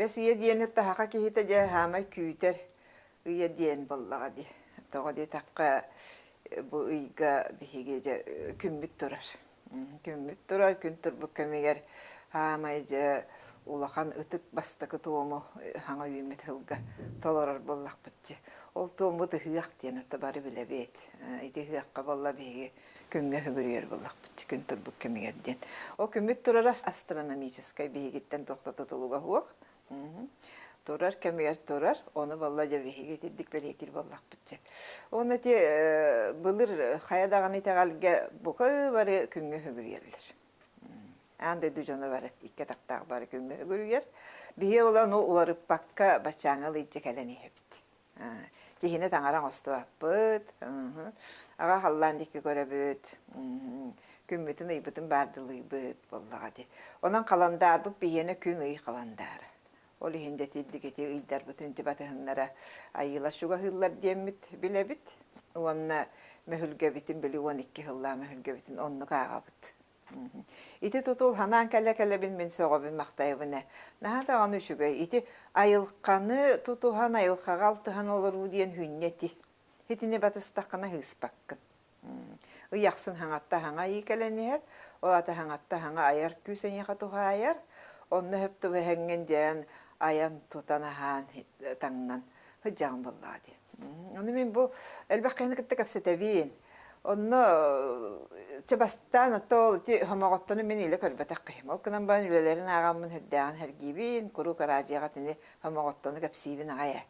Бэс ыйа диэни таһаха киһитэ дьэ хаамай күүтэр ыйа диэн буоллаҕа дии. Тоҕо диэтэххэ бу ыйга биһиги дьэ күммүт турар. Күммүт турар, күн турбут кэмигэр хаамай дьэ улахан ытык бастакы туому хаҥа үүммүт сылга толорор буоллахпыт дьэ. Ол туоммут ыһыах диэн ото бары билэбит. Ити ыһыахха буолла биһиги күҥҥэ үгүрүйэр буоллахпыт күн турбут кэмигэр диэн. Ол күммүт турара астрономическай биһигиттэн туох да тутулуга суох. Турар кэмигэр турар, ону балла дьэ биһиги итирдик бэлиэтиир буоллахпыт дьэ. Уонна ити былыр хайа даҕаны итэҕэлгэ бука бары күҥҥэ үгүрүйэллэр. Аан дойду дьоно бары икки атахтаах бары күҥҥэ үгүрүйэр. Биһиги ол ону уларыппакка баччааҥҥа ылыйдьа кэлэн иһэбит. Киһини таҥара оҥостубаппыт, аҕа халлаан диэки көрөбүт, күммүтүн ыйбытын баардылыыбыт буоллаҕа дии. Онон халандаарбыт биһиэнэ күн-ый халандаара. Ол иһин дьэ итирдик ити ыйдарбытын ити батыһыннара айыылар чугаһыыллар диэммит билэбит уонна мөһүлгэбитин били 12 сыллаах мөһүлгэбитин оннук ааҕабыт. Ити тутул ханаан кэлэ-кэлэбин мин сөҕөбүн-махтайабын ээ. Наһаа даҕаны үчүгэй. Ити айылҕаны тутуһан, айылҕаҕа алтыһан олоруу диэн хүнньэ ити. Итини батыстаххына ыыспаккын. Ый ахсын хаҥатта хаҥа ыы кэлэн иһэр, ол аата хаҥатта хаҥа айар күүс эйиэхэ туһаайар. Онно сөп түбэһэҥҥин дьээн айан тутан аһаан таҥнан сылдьаҕын буоллаҕа дии. Ону мин бу элбэх киһини кытта кэпсэтэбин. Онно чэ бастаан ото ол ити хомоҕоттону мин илэ көрбөтөх киһим. Ол гынан баран үлэлэрин ааҕаммын сүрдээҕин сэргиибин, куруук араадьыйаҕа итини хомоҕоттону кэпсиибин аҕай ээ.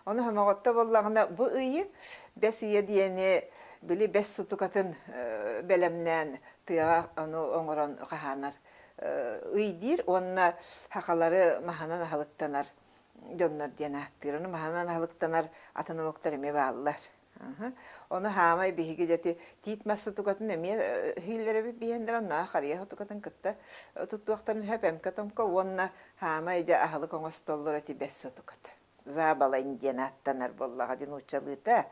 Ону хомоҕотто буоллаҕына бу ыйы бэс ыйа диэни били бэс сутукатын бэлэмнээн тыаҕа ону оҥорон хаһаанар ый диир уонна сахалары маһынан аһылыктанар дьоннор диэн ааттыыр. Ону маһынан аһылыктанар атын омуктар эмиэ бааллар. Ону хаамай биһиги дьэти тиит мас сутукатын эмиэ иһиллэрэбит биһиэннэр онно харыйа сутукатын кытта туттуохтарын сөп эмкэ-томко уонна хаамай дьэ аһылык оҥостоллор эти бэс сутуката. Забалань диэн ааттанар буоллаҕа дии нууччалыыта.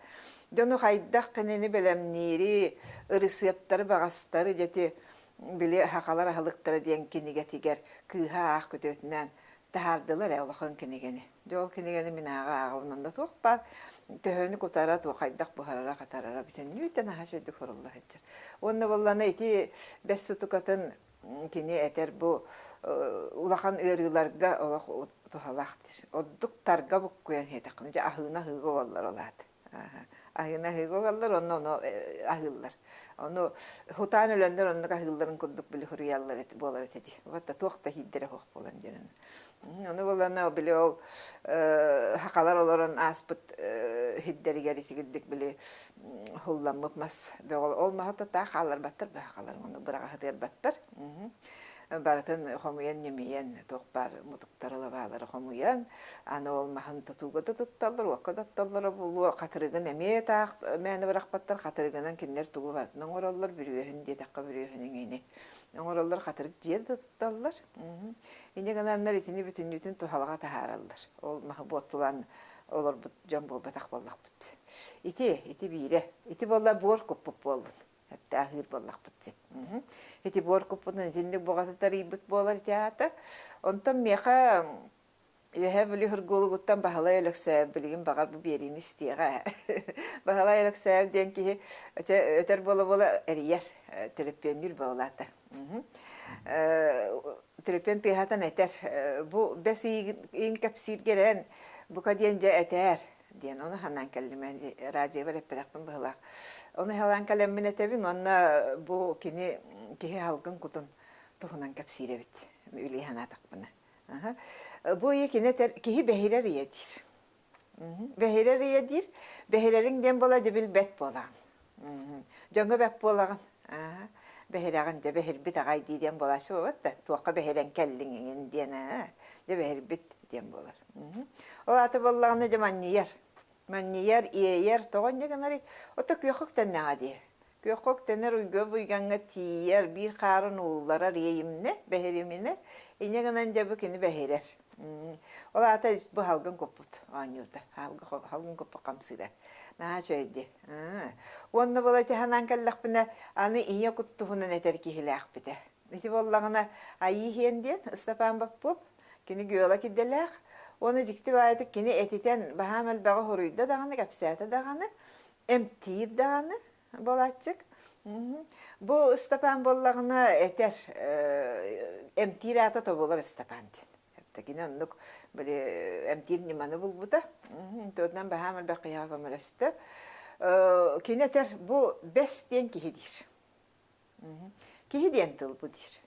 Дьону хайдах кинини бэлэмниири, ырысыаптары баҕастары дьэти били сахалар аһылыктара диэн кинигэтигэр кыыһа аах күтүөтүнээн таһаардылар ээ улахан кинигэни. Дьэ ол кинигэни мин ааҕа ааҕабын онно туох баар төһөнү кутара, туох хайдах буһарара, хатарара бүтүннүү наһаа үчүгэйдик сурулла сылдьар. Уонна буоллаҕына ити бэс сутукатын кини этэр бу улахан ыарыыларга олох туһалаах диир. Ордук тарга буккуйан иһиэтэххинэ дьэ аһыына аһыыга уоллар ол аата. Аһыына аһыыга угаллар онно ону аһыыллар. Ону хутаан өлөннөр оннук аһыылларын курдук били суруйаллар буолар этэ дии. Вот туох да иһиирдэрэ суох буолан диэн. Ону буоллаҕына били ол сахалар олорон ааспыт сирдэригэр итигирдик били һулламмыт мас бөҕө ол маһы таах хаалларбаттар сахалар ону быраҕа сытыарбаттар. Барытын хомуйан ньимийэн туох баар мутуктары лабаалары хомуйан аны ол маһын тутууга да тутталлар уокка да оттоллоро буолуо хатырыгын эмиэ таах мээнэ бырахпаттар хатырыгынан кинилэр тугу барытын оҥороллор бүрүөһүн диэтэххэ бүрүөһүн иҥини оҥороллор хатырык дьиэ да тутталлар. Инньэ гынаннар итини бүтүннүүтүн туһалаҕа таһаараллар. Ол маһы буоттулаан олорбут дьон буолбатах буоллахпыт. Ити, ити биирэ. Ити буолла буор куппут буоллун. Эптээхиир буоллахпыт дии. Ити буор куппутун итинник буҕата тарыйбыт буолар ити аата. Онтон миэхэ Үөһээ Бүлүү Хыргуулугуттан Баһылай Өлөксөөп билигин баҕар бу биэриини истиэҕэ. Баһылай Өлөксөөп диэн киһи өтөр буола-буола эрийэр, төлөпүөннүүр буолаата. Төлөпүөн тыаһатан этэр, бу бэс ыйын кэпсииргэ эрэн, бука диэн дьэ этээр диэн ону санаан кэллим радиобар эппэтэхпин быһыылаах. Ону халаан кэлэммин этэбин уонна бу кини киһи салгын кутун туһунан кэпсиир эбит билии санаатахпына. Бу ыйы кини этэр киһи бэһирэр ийэ диир. Бэһирэр ийэ диир. Бэһирэриҥ диэн буола дьэ билбэт буолаҕын. Дьоҥҥо бэт буолаҕын. Бэһирэҕин дьэ бэһирбит аҕай дии диэн буолааччы буолбат да туохха бэһирэн кэллиҥ иҥин диэн дьэ бэһирбит диэн буолар. Ол аата буоллаҕына дьэ манньыйар. Манньыйар, иэйэр тоҕо инньэ гынарый? Ото күөххэ үктэннэҕэ дии. Күөххэ үктэнэр уйга буйгаҥҥа тиийэр, биир хаарын уулларар иэйимнэ, бэһириминэ, инньэ гынан дьэ бу кини бэһирэр. Ол аата бу халгын куппут оонньуута, халгын куппут хамсыыра. Наһаа үчүгэй дии. Уонна буола ити санаан кэллэхпинэ, аны ийэ кут туһунан этэр киһилээхпитэ. Ити буоллаҕына Айыы Иһиэн диэн Ыстапаан Боппуоп. Кини геолог идэлээх. Уонна дьикти баайытык кини этитэн баһаам элбэҕи хоруйда даҕаны, кэпсээтэ даҕаны, эмтиир даҕаны буолааччык. Бу Ыстапаан буоллаҕына этэр эмтиир аата тобулар Ыстапаан диэн. Кини оннук били эмтиир ньыманы булбута. Туотунан баһаам элбэх киһиэхэ көмөлөстө. Кини этэр бу бэс диэн киһи диир. Киһи диэн тыл бу диир.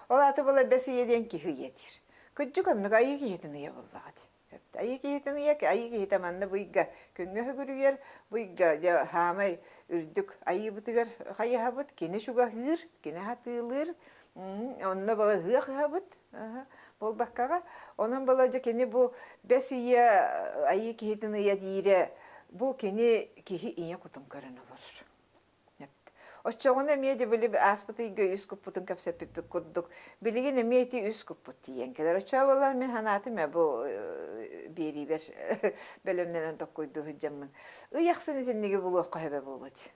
Ол аата була бэс ыйа диэн киһи ыйа диир. Кырдьык оннук айыы киһитин ыйа буоллаҕа дии. Айыы киһитин ыйа, айыы киһитэ манна бу ыйга күҥҥэ үгүрүйэр, бу ыйга дьэ хаамай үрдүк айыыбытыгар хайыһабыт, кини чугаһыыр, кини хатыылыыр, онно была ыһыах ыһабыт буолбаккаҕа. Онон была дьэ кини бу бэс ыйа айыы киһитин ыйа диирэ бу кини киһи ийэ кутун көрөн олорор. Оччоҕуна эмиэ дьэ били ааспыт ыйга үс куппутун кэпсэппиппит курдук, билигин эмиэ ити үс куппут тиийэн кэлэр. Оччоҕо буоллар мин санаатым ээ бу биэриибэр бэлэмнэнэн токкуйдуу сылдьаммын. Ый ахсын итинниги булуохха сөбө буолуо дии.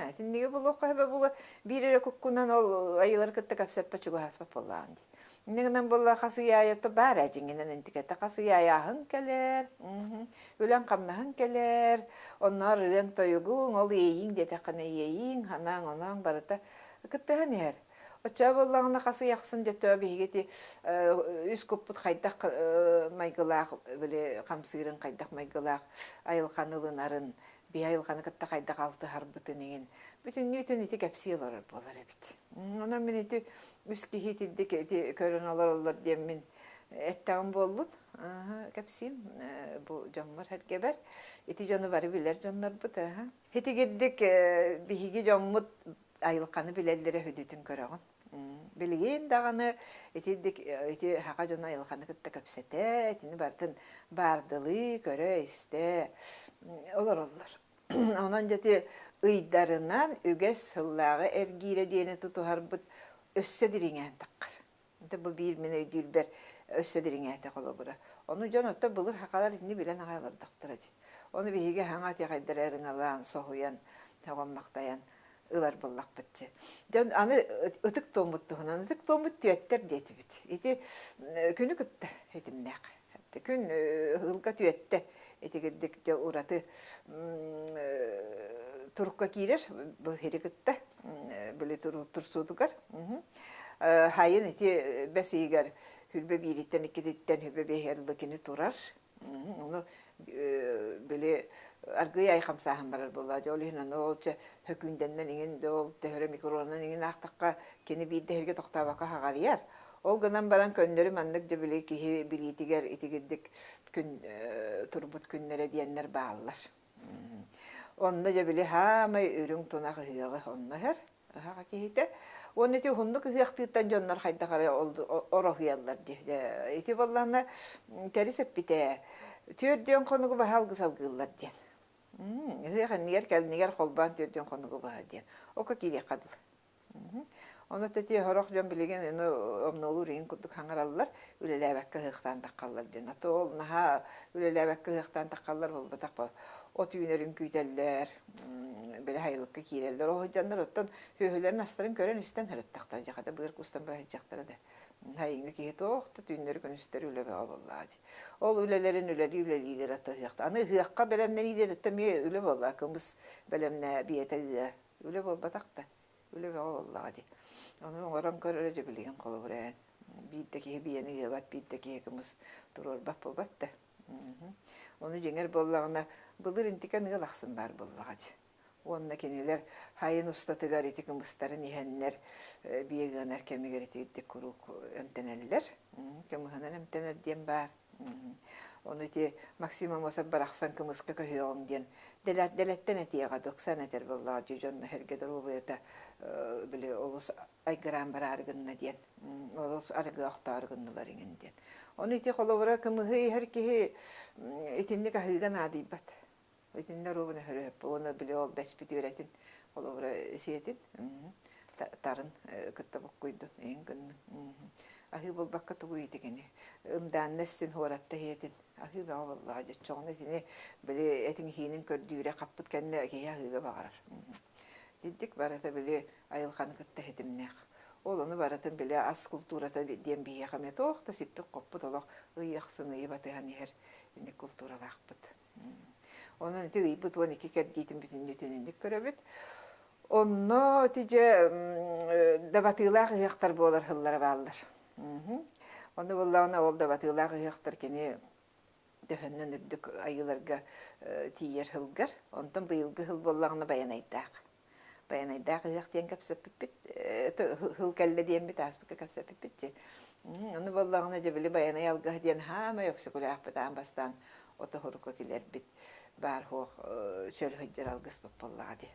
Итинниги булуохха сөбө буолуо. Биир эрэ куккунан ол айыылары кытта кэпсэппэ чугаһаспат буоллаҕын дии. Инньэ гынан буолла хас ый аайы баар ээ дьиҥинэн интикэтэ хас ый аайы аһыҥ кэлэр, үлэҥ-хамнаһыҥ кэлэр, онноор ырыаҥ-тойугуҥ, ол иэйииҥ диэтэххинэ иэйииҥ, санааҥ-онооҥ барыта кыттыһан иһэр. Оччоҕо буоллаҕына хас ый ахсын дьэ биһиги ити үс куппут хайдах майгылаах били хамсыырын хайдах майгылаах айылҕаны ылынарын, биһи айылҕаны кытта хайдах алтыһарбытын иҥин бүтүннүүтүн ити кэпсии олорор буолар эбит. Онон мин ити үс киһи итирдик ити көрөн олороллор диэммин эттэҕим буоллун кэпсиим бу дьоммор эргэбэр ити дьону бары билэр дьоннорбут итигирдик биһиги дьоммут айылҕаны билэллэрэ үһүдүтүн көрөҕүн билигин даҕаны итирдик ити саха дьоно айылҕаны кытта кэпсэтэ итини барытын баардылыы көрө-истэ олороллор Онон дьэ ити ыйдарынан үгэс сыллааҕы эргиирэ диэни тутуһарбыт өссө дириҥээн таххар. Ити бу биир мин өйдүүрбэр өссө дириҥээтэ холобура. Ону дьон оттон былыр сахалар итини билэн аҕай олордохторо дии. Ону биһиги хаҥа тиэхэйдэрэ ырыҥалаан, соһуйан, сөҕөн-махтайан ылар буоллахпыт дии. Дьон аны ытык туоммут туһунан ытык туоммут түөттэр диэтибит. Ити күнү кытта этимнээх. Күн ыһылга түөттэ итигирдик дьэ ураты турукка киирэр бу сири кытта били турсуутугар хайын ити бэс ыйыгар хүрбэ биириттэн иккититтэн хүрбэ биэһигэр дылы кини турар Ону били аргыый ай хамсааһын барар буолла. Дьэ ол иһин аны ол чэ хөкүүндэннэн иҥин да ол төһөрө микронан иҥин аахтахха кини биирдэ иһиргэ тохтообокко хаҕарыйар. Ол гынан баран көннөрү маннык дьэ били киһи билиитигэр итигирдик күн турбут күннэрэ диэннэр бааллар. Онно дьэ били хаамай үрүҥ тунах ыһыаҕы онно иһэр. Ыһаҕа киһитэ. Уонна ити уһуннук ыһыахтыыртан дьоннор хайдах эрэ ороһуйаллар дии. Ити буоллаҕына тэрис эппитэ түөрдүөн хонугу баһа алгыс алгыыллар диэн. Ыһыах иннигэр кэлинигэр холбоон түөрдүөн хонугу баһа диэн. Око киириэххэ дылы. Ону ити сорох дьон билигин омнуолуур иһин курдук хаҥараллар, үлэлээбэккэ ыһыахтаан таххаллар диэн. А то ол наһаа үлэлээбэккэ ыһыахтаан таххаллар буолбатах от үүнэрин күүтэллэр, били сайылыкка киирэллэр. Ол сылдьаннар оттон сүөһүлэрин астарын көрөн-истэн сырыттахтара. Дьэ, хата быар куустан бара сылдьахтара да. Сайыҥҥы киһи туох да түүннэри-күнүстэри үлэ бөҕө буоллаҕа дии. Ол үлэлэрин үлэлии-үлэлиилэр ата ыһыахта. Аны ыһыахха бэлэмнэниилэр өттө эмиэ үлэ буолла. Кымыс бэлэмнээ биэтэ ыа. Үлэ буолбатах да. Үлэ бөҕө буоллаҕа дии. Ону оҥорон көрөрө дьэ билигин холобура эн. Биир да киһи биэни ыабат, биир да киһи кымыс туруорбат буолбат да. Ону дьиҥэр буоллаҕына, былыр интикэн ыал ахсын баар буоллаҕа дии. Уонна кинилэр сайын устатыгар ити кымыстарын иһэннэр биэ ыанар кэмигэр итирдик куруук эмтэнэллэр. Кымыһынан эмтэнэр диэн баар. Ону ити Максим Амосов барахсан кымыска көһүөҕүҥ диэн дэлэттэн этиэҕэ доксан этэр буоллаҕа дии дьонно сэргэ доруобуйата били олус айгыраан бараары гынна диэн олус арыгы охтоору гыннылар иҥин диэн. Ону ити холобура кымыһы иһэр киһи итинник аһыыга наадыйбат. Итиннэ оруобуна хөрөһөппө уонна били ол бэспит үөрэтин холобура сиэтин тарын кытта буккуйдун иһин гыннын. Аһыы буолбакка тугу итигини ымдаанна истин хуоратта иһиэтин аһыы бөҕө буоллаҕа дьоччоҕуна итини били этиҥ иһиинин көрдүүрэ хаппыт кэннэ киһи аһыыга баҕарар. Итинник барыта били айылҕаны кытта ситимнээх. Ол ону барытын били ас култуурата диэн биһиэхэ эмиэ туох да сиппит-хоппут олох ый ахсын ыйы батыһан иһэр инник култууралаахпыт. Онон ити ыйбыт 12 кэрдиитин бүтүннүүтүн инник көрөбүт. Онно ити дьэ дабатыылаах ыһыахтар буолар сыллара бааллар. Ону буоллаҕына ол дабатыылаах ыһыахтар кини төһөннөн үрдүк айыыларга тиийэр сылгар. Онтон быйылгы сыл буоллаҕына Байанайдаах. Байанайдаах ыһыах диэн кэпсэппиппит, сыл кэллэ диэммит ааспыкка кэпсэппиппит дии. Ону буоллаҕына дьэ били Байанай алгыһа диэн хаамай өксөкүлээхпит аан бастаан отоһурука килэрбит баар суох чөл сылдьар алгыспыт буоллаҕа дии.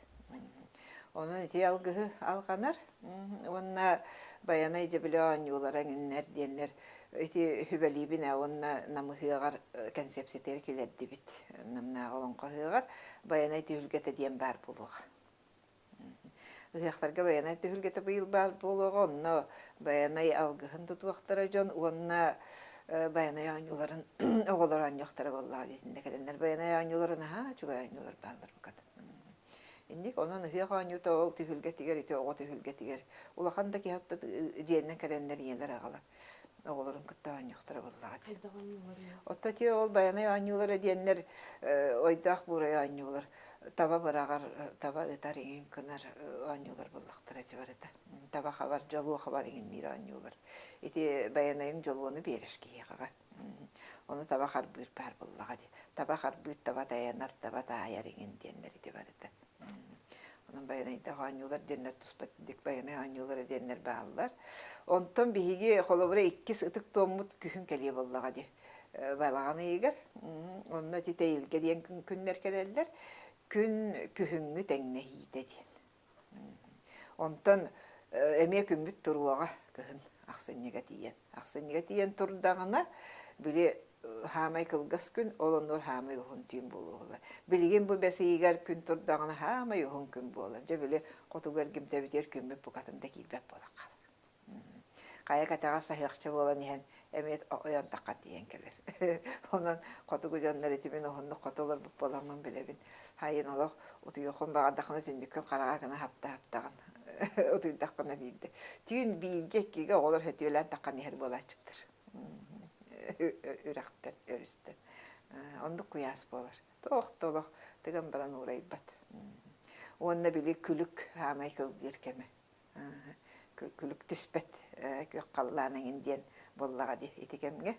Онон ити алгыһы алҕанар уонна Байанай дьэ били оонньуулара эҥиннэр диэннэр ити сүбэлиибин ээ уонна Намыһыаҕар кэнсиэпсэтигэр килэрдибит. Намнааҕы олоҥхо ыһыаҕар Байанай түһүлгэтэ диэн баар буолуоҕа. Ыһыахтарга Байанай түһүлгэтэ быйыл баар буолуоҕа, онно Байанай алгыһын тутуохтара дьон уонна Байанай оонньууларын оҕолор оонньуохтара буоллаҕа диэтиннэ кэлэннэр Байанай оонньуулара наһаа үчүгэй оонньуулар бааллар букатын. Инник онон ыһыах оонньуута ол түһүлгэтигэр ити оҕо түһүлгэтигэр улахан да киһи дьиэннэн кэлэннэр ийэлэр аҕалар оҕолорун кытта оонньуохтара буоллаҕа дии. Оттон ити ол Байанай оонньуулара диэннэр ойдоох буурай оонньуулар таба быраҕар, таба ытар иҥин гынар оонньуулар буоллахтара ити барыта. Таба хабар, дьолуо хабар иҥинниир оонньуулар. Ити Байанайыҥ дьолуону биэрэр киһиэхэҕэ. Ону таба харбыыр баар буоллаҕа дии. Таба харбыыр, таба тайанар, таба таайар иҥин диэннэр ити барыта. Онон Байанайдаах оонньуулар диэннэр туспа дик Байанай оонньуулара диэннэр бааллар. Онтон биһиги холобура иккис ытык туоммут күһүн кэлиэ буоллаҕа дии. Балаҕан ыйыгар. Онно ити Тэйилгэ диэн күннэр кэлэллэр. Күн күһүҥҥү тэҥнэһиитэ диэн. Онтон эмиэ күммүт туруоҕа кыһын ахсынньыга тиийэн. Ахсынньыга тиийэн турдаҕына, били хаамай кылгас күн, ол оннугар хаамай уһун түүн буолуоҕула. Билигин бу бэс ыйыгар күн турдаҕына хаамай уһун күн буолар. Дьэ били хотугу эргимтэбитигэр күммүт букатын да киирбэт буолан хаалар. Хайа кэтэҕэ саһыахча буолан иһэн эмиэ ойон таххан тиийэн кэлэр. Онон хотугу дьоннор итимин уһуннук хоту олорбут буоламмын билэбин. Хайын олох утуйуоххун баҕардаххына түннүккүн хараҕа гына хапта-хаптаҕын утуйдаххына биирдэ. Түүн бииргэ иккигэ оҕолор сөтүөлээн таххан иһэр буолааччыктар. Үрэхтэн, өрүстэн. Оннук куйаас буолар. Туох да олох тыган баран уурайбат. Уонна били күлүк хаамай кылгыыр кэмэ. Күлүк түспэт күөх халлаан эҥин диэн буоллаҕа дии ити кэмҥэ.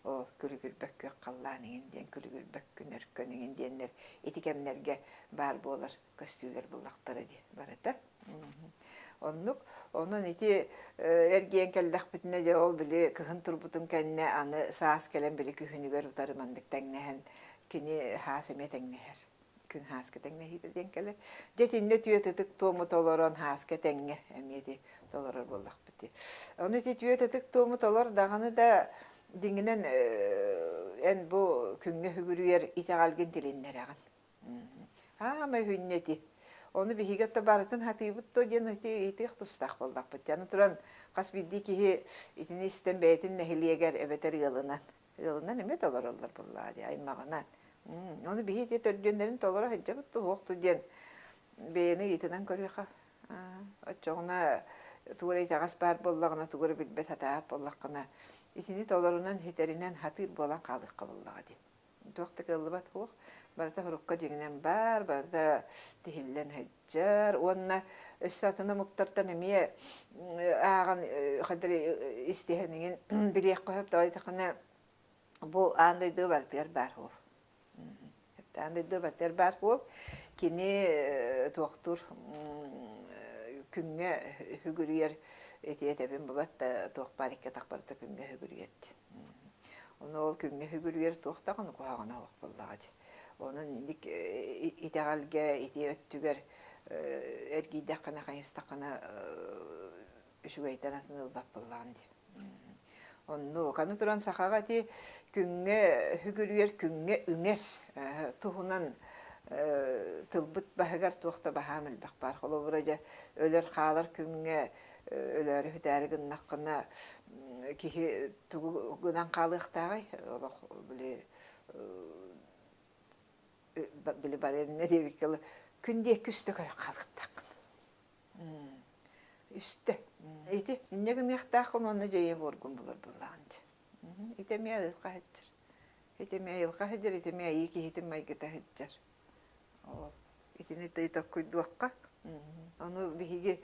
Ол күлүгүрбэт күөх халлаан эҥин диэн күлүгүрбэт күн өркөн эҥин диэннэр ити кэмнэргэ баар буолар көстүүлэр буллахтара дии барыта. Оннук. Онон ити эргийэн кэллэхпитинэ дьэ ол били кыһын турбутун кэннэ аны саас кэлэн били күһүнүгэр утары маннык тэҥнэһэн кини хаас эмиэ тэҥнэһэр. Күн хааска тэҥнэһиитэ диэн кэлэр. Дьэ итиннэ түөт ытык туому толорон хааска тэҥҥэ эмиэ ити толорор буоллахпыт дии. Ону ити түөт ытык туому толор даҕаны да дьиҥинэн эн бу күҥҥэ сүгүрүйэр итэҕэлгин тилиннэрэҕин. Аама үһүнньэ ити. Ону биһиги отто барытын хатыыбыт дуо диэн ити ыйытыах тустаах буоллахпыт. Аны туран хас биирдии киһи итини истэн бэйэтин нэһилиэгэр эбэтэр ыалынан ыалынан эмиэ толороллор буоллаҕа дии аймаҕынан. Ону биһи ити төрдүөннэрин толоро сылдьабыт дуо суох диэн бэйэни ыйытынан көрүөххэ. Оччоҕуна тугу эрэ итэҕэс баар буоллаҕына, тугу эрэ билбэт сатаабат буоллаххына, итини толорунан, ситэринэн хатыыр буолан хаалыахха буоллаҕа дии. Туох да кыаллыбат суох. Барыта урукка дьиҥинэн баар, барыта тиһиллэн сылдьар. Уонна өссө атын омуктартан эмиэ ааҕан хадыр истиһэн иҥин билиэххэ сөп. Тоҕо диэтэххинэ бу аан дойду барытыгар баар суол. Аан дойду барытыгар баар суол. Кини туохтуур күҥҥэ сүгүрүйэр ити этэбин бабат да туох баар икки атах барыта күҥҥэ сүгүрүйэр диэн. Ону ол күҥҥэ сүгүрүйэр туох даҕаны куһаҕана суох буоллаҕа дии. Онон инник итэҕэлгэ ити өттүгэр эргийдэххинэ, хайыстаххына үчүгэйтэн атын ылбат буоллаҕын дии. Оннук. Аны туран сахаҕа ити күҥҥэ сүгүрүйэр, күҥҥэ үҥэр туһунан тылбыт баһыгар туох да баһаам элбэх баар. Холобура дьэ өлөр хаалар күҥҥэ өлөөрү-сүтээри гыннаххына киһи тугу гынан хаалыахтааҕый олох били били бары иннэ диэбиккэ күн диэки үстэ көрөн хаалыахтааххын үстэ. Ити инньэ гыныахтааххын уонна дьэйэ буоргун булар буоллаҕын дии. Ити эмиэ айылҕа сылдьар. Ити эмиэ айылҕа сылдьар, ити эмиэ айыы киһитин майгыта сылдьар. Ол итини токкуйдуохха. Ону биһиги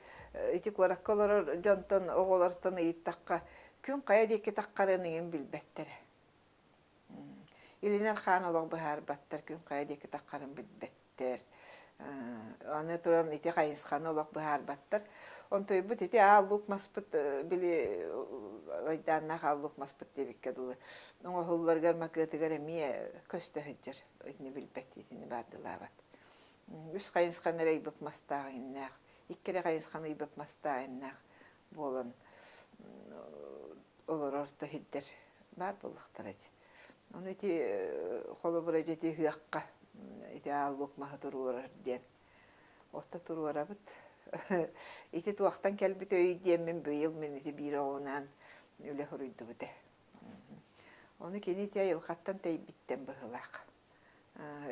ити куоракка олорор дьонтон, оҕолортон ыйыттахха, күн хайа диэки таххарын иҥин билбэттэрэ. Илинэр хаан олох быһаарбаттар, күн хайа диэки таххарын билбэттэр. Аны туран ити хайысханы олох быһаарбаттар. Онтуйбут ити аал луук маспыт били айдааннаах аал луук маспыт диэбиккэ дылы оҥоһулларыгар макыатыгар эмиэ көстө сылдьар. Итини билбэт, итини баардылаабат. Үс хайысханы эрэ ыйбыт мастаах иннээх, икки эрэ хайысханы ыйбыт мастаах иннээх буолан олорор да сирдэр баар буоллахтара ити. Ону ити холобура ити ыһыахха ити аал лук маһы туруорар диэн отто туруорабыт. Ити туохтан кэлбит өй диэммин быйыл мин ити биир оҕунаан үлэ суруйдубут ээ. Ону кини ити айылҕаттан тэйбиттэн быһыылаах.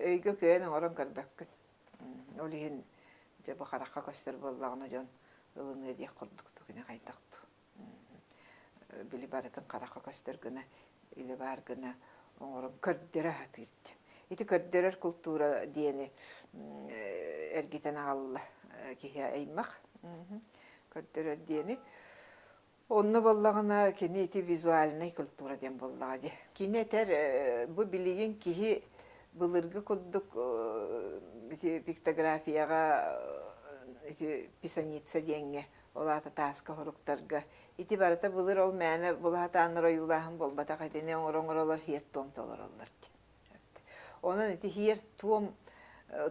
Өйгө кыайан оҥорон көрбөккүн. Ол иһин дьэ бу харахха көстөр буоллаҕына дьон ылыныа диэх курдук кини хайдах дуу. Били барытын харахха көстөр гына, илэ баар гына оҥорон көрдөрө сатыыр диэн. Ити көрдөрөр култуура диэни эргитэн аҕалла киһи аймах. Көрдөрөр диэни. Онно буоллаҕына кини ити визуальнай культура диэн буоллаҕа дии. Кини этэр бу билигин киһи былыргы курдук ити пиктографияҕа ити писаница диэҥҥэ ол аата тааска хоруктарга ити барыта былыр ол мээнэ булаһатааннар ойуулааһын буолбатах итини оҥоро-оҥоролор һиэр-туом толороллор диэн. Онон ити һиэр-туом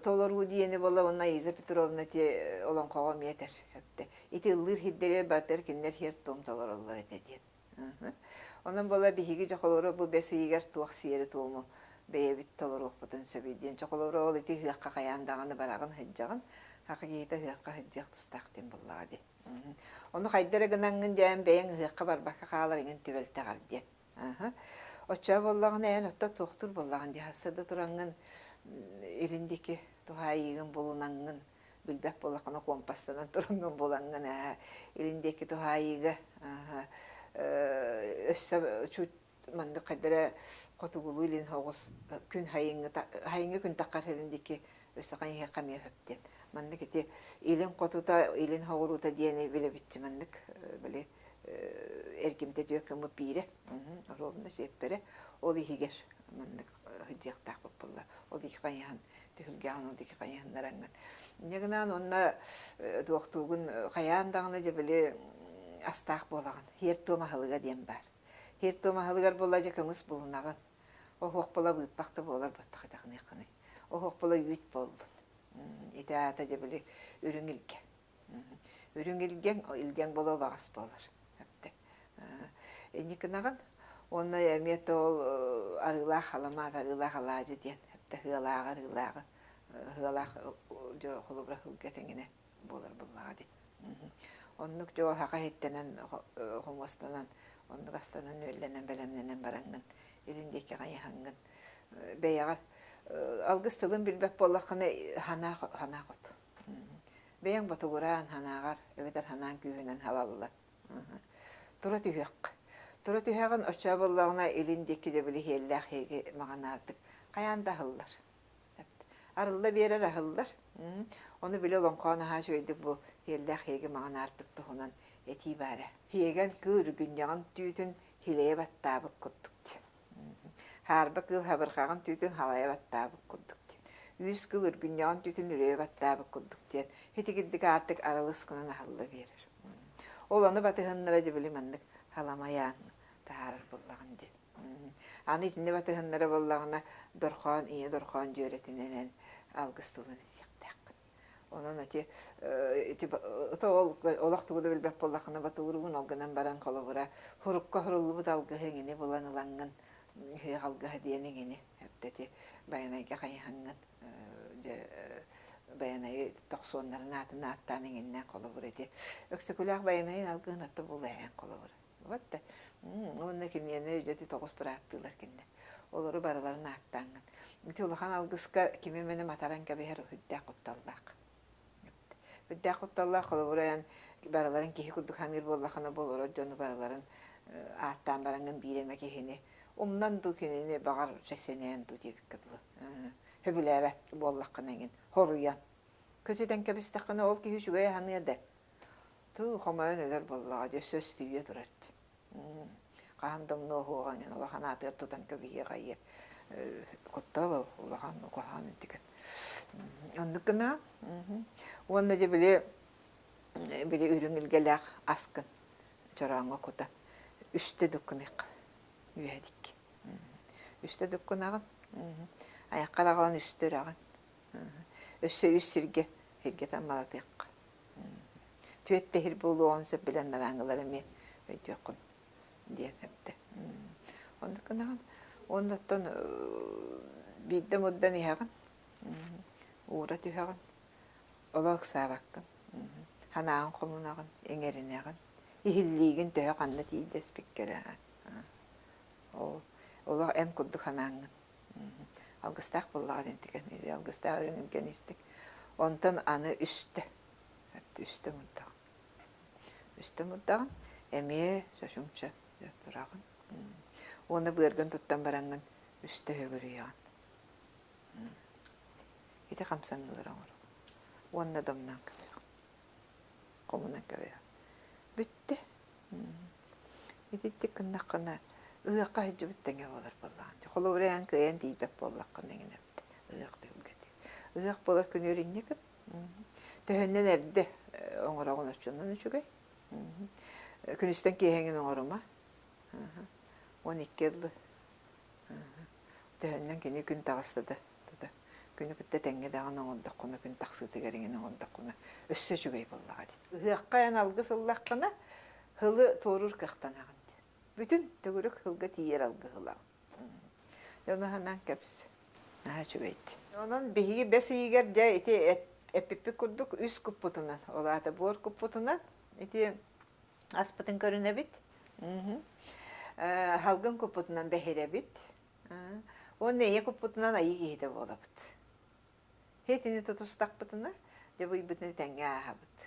толоруу диэни буола уонна Иза Петровна ити олоҥхоҕо эмиэ этэр. Ити ыллыыр һирдэри батыр кинилэр һиэр-туом толороллор этэ диэн. Онон буола биһиги дьохолору бу бэс ыйыгар туох сиэри-туому бэйэбит толоруохпутун сөбүй диэн. Чохолору ол ити ыһыахха хайаан даҕаны бараҕын сылдьаҕын, саха киһитэ ыһыахха сылдьыах тустаах диэн буоллаҕа дии. Ону хайда эрэ гынаҥҥын дьээн бэйэҥ ыһыахха барбакка хаалар иҥин түбэлтэҕэр диэн. Оччоо буоллаҕына эн отто туохтуур буоллаҕын дии сарсыарда тураҥҥын илин диэки туһаайыыгын булунаҥҥын билбэт буоллаххына компастанан тураҥҥын булаҥҥын илин диэки туһаайыыга өссө чуть маннык хайда эрэ хотугулуу илин соҕус күн хайыҥҥы хайыҥҥы күн таххар илин диэки өссө хайыһыахха эмиэ сөп диэн маннык ити илин хотута илин соҕуруута диэни билэбитчи маннык били эргимтэ түөккэммит биирэ ровно сиэппэрэ ол иһигэр маннык сылдьыахтаахпыт буолла ол ики хайыһан түһүлгэҕин ол ики хайыһыннараҥҥын инньэ гынан уонна туохтуугун хайаан даҕаны дьэ били астаах буолаҕын һиэр-туом аһылыга диэн баар һиэр-туом аһылыгар буолла дьэ кымыс булунаҕын оһуох буола быыппах да буолар баттах итэҕиниэххиний оһуох буола үүт буоллун ити аата дьэ били үрүҥ илгэ Үрүҥ илгэҥ, илгэҥ боло баҕас буолар. Инникинаҕын уонна эмиэ ол арыылаах халамаат, арыылаах алаадьы диэн ыалааҕы арыылааҕы ыалаах холобура сылга тэҥинэ буолар буоллаҕа дии. Оннук дьэ саха иһиттэнэн хомуостанан оннук астанан-үөллэнэн бэлэмнэнэн бараҥҥын илин диэки хайыһаҥҥын бэйэҕэр алгыс тылын билбэт буоллаххына санаа санаа хоту. Бэйэҥ ботугураан санааҕар эбэтэр санааҥ күүһүнэн халалла. Тура түһүөххэ. Тура түһэҕин оччоо буоллаҕына илин диэки да били иһиэллээх иһиги маҕанаардык хайаан да аһыллар. Арылла биэрэр аһыллар. Ону били олоҥхоон наһаа үчүгэйдик бу иһиэллээх иһиги маҕанаардык туһунан этии баара. Иһиэгэн кыыл үргүнньэҕин түүтүн хилэйэ баттаабыт курдук диэн. Хаарба кыыл хабырҕаҕын түүтүн халайа баттаабыт курдук диэн. Үүс кыыл үргүнньэҕин түүтүн үрүйэ баттаабыт курдук диэн. Итигирдик аартык аралыс гынан аһылла биэрэр. Ол ону батыһыннара дьэ били маннык халамайаан таһаарар буоллаҕын дии. Аны итини батыһыннара буоллаҕына дорхоон ийэ дорхоон дьүөрэтинэн алгыс тылын этиэхтээххин. Онон ити ити ол олох тугу да билбэт буоллаххына батууругун ол гынан баран холобура хурукка хуруллубут алгыһы иҥини булан ылаҥҥын ыһыах алгыһа диэн иҥини эти Байанайга хайыһаҥҥын дьэ Байанайы тохсуоннарын аатын ааттаан иҥиннээн холобур ити Өксөкүлээх Байанайын алгыһын отто булаайан холобура Вот да. Уонна киниэни дьэ тоҕус бырааттыылар кинилэр. Олору барыларын ааттааҥҥын. Ити улахан алгыска кими эмэни матаран кэбиһэр үрдээх кутталлаах. Үрдээх кутталлаах холобура эн барыларын киһи курдук саныыр буоллаххына бу олорор дьону барыларын ааттаан бараҥҥын биир эмэ киһини умнан дуу кинини баҕар сэнээн дуу диэбиккэ дылы сөбүлээбэт буоллаххына эҥин хоруйан көтүтэн кэбистэххинэ ол киһи үчүгэй аһаныа да туу хомойон өлөр буоллаҕа дьэ өссө өстүйүө турар хаһан да умнуоһуоҕа эҥин улахан аатыгар тутан кэбиһиэҕэ куттал улахан куһаҕан интиген оннук гына уонна дьэ били били үрүҥ илгэлээх аскын чорооҥҥо кутан үстэ дуккуныахха үөһэдик үстэ дуккунаҕын айаххар аҕалан үстэ үрэҕин өссө үс сиргэ сиргэ таммалатыахха түөт тэһир буолуоҕун сөп билэн нарааҥылар эмиэ өйдүөххүн диэн эптэ оннук гынаҕын уонна оттон биирдэ мурдан иһэҕин уура түһэҕин олох ыксаабаккын санааҕын хомунаҕын иҥэринэҕин иһиллиигин төһө ханна тиийдэспиккэрэ ол олох эн курдук санааҥҥын алгыстаах буоллаҕа диэн алгыстаах үрүҥ илгэн истик онтон аны үстэ үстэ мурдаҕын үстэ мурдаҕын эмиэ чочумча тураҕын уонна быаргын туттан бараҥҥын үстэ үгүрүйэҕин ити хамсаныылары оҥоруҥ уонна домнаан көбүөх хомунан көбүөх бүттэ итинник гыннаххына ыһыахха сылдьыбыт тэҥэ буолар буоллаҕын холобура эн кыайан тиийбэт буоллаххына эҥин ыһыах түһүлгэтэ ыһыах буолар күнүгэр инньэ гын төһөннөн эрдэ оҥороҕун оччонон үчүгэй күнүстэн киэһэҥин оҥорума 12 ыллы төһөннөн кини күн таҕыста да тута күнү кытта тэҥҥэ даҕаны оҥордоххуна күн тахсыытыгар иҥин оҥордоххуна өссө үчүгэй буоллаҕа дии ыһыахха эн алгыс ыллаххына һылы туоруур кыахтанаҕын диэн бүтүн төгүрүк һылга тиийэр алгыһылаҕын дьону санаан кэпс наһаа үчүгэй онон биһиги бэс ыйыгар дьэ ити эппиппит курдук үс куппутунан ол аата буор куппутунан ити аспытын көрүнэбит Халгын куппутунан бэһирэбит уонна ийэ куппутунан айыы киһитэ буолабыт. Итини тутустахпытына, дьэ бу ыйбытын тэҥҥэ ааһабыт.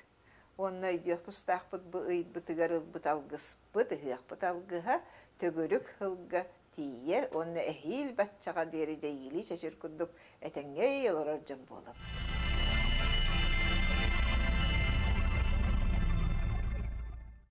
Уонна өйдүөх тустаахпыт бу ыйбытыгар ылбыт алгыспыт, ыһыахпыт алгыһа төгүрүк сылга тиийэр уонна эһиил баччаҕа диэри дьэйиилии чэчир курдук этэҥҥэ олорор дьон буолабыт.